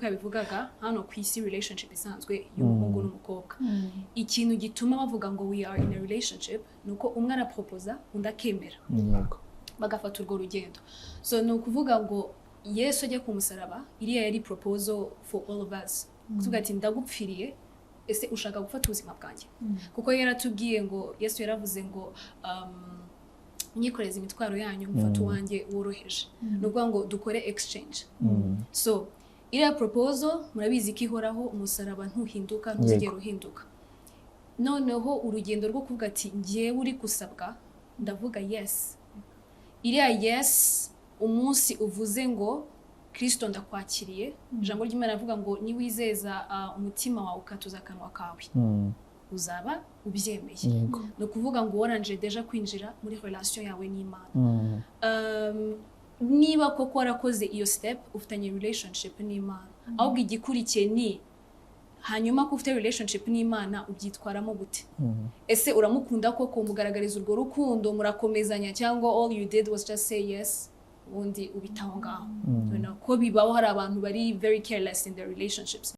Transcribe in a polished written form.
Yabivugaga, hano ku isi relationship isanzwe y'umuhungu n'umukobwa, ikintu gituma bavuga ngo "we are in a relationship" ni uko umwe araproposa, undi akemera, bagafata urwo rugendo. So ni ukuvuga ngo Yesu ajya ku musaraba, iriya yari proposal for all of us, kuvuga ati: "Ndagupfiriye, ese ushaka gufata ubuzima bwanjye?" Kuko yaratubwiye ngo, Yesu yaravuze ngo "Mwikoreze imitwaro yanyu, mufate uwanjye woroheje." Ni ukuvuga ngo dukore exchange. So iriya proposal murabizi ko ihoraho, umusaraba ntuhinduka, ntuzigera uhinduka. Noneho urugendo rwo kuvuga ati: "Njyewe uri gusabwa, ndavuga yes." Iriya yes, umunsi uvuze ngo "Kirisito ndakwakiriye", ijambo ry'Imana rivuga ngo niwizeza umutima wawe, ukatuza akanwa kawe, uzaba ubyemeye. Ni ukuvuga ngo warangije déjà kwinjira muri relation yawe n'Imana. Niba koko warakoze iyo step, ufitanye relationship n'Imana. Ahubwo igikurikiye ni hanyuma ko ufite relationship n'Imana, ubyitwaramo gute? Ese uramukunda koko, umugaragariza urwo rukundo, murakomezanya, cyangwa all you did was just say yes, ubundi ubitaho ngaho? Ko bibaho, hari abantu bari very careless in their relationships.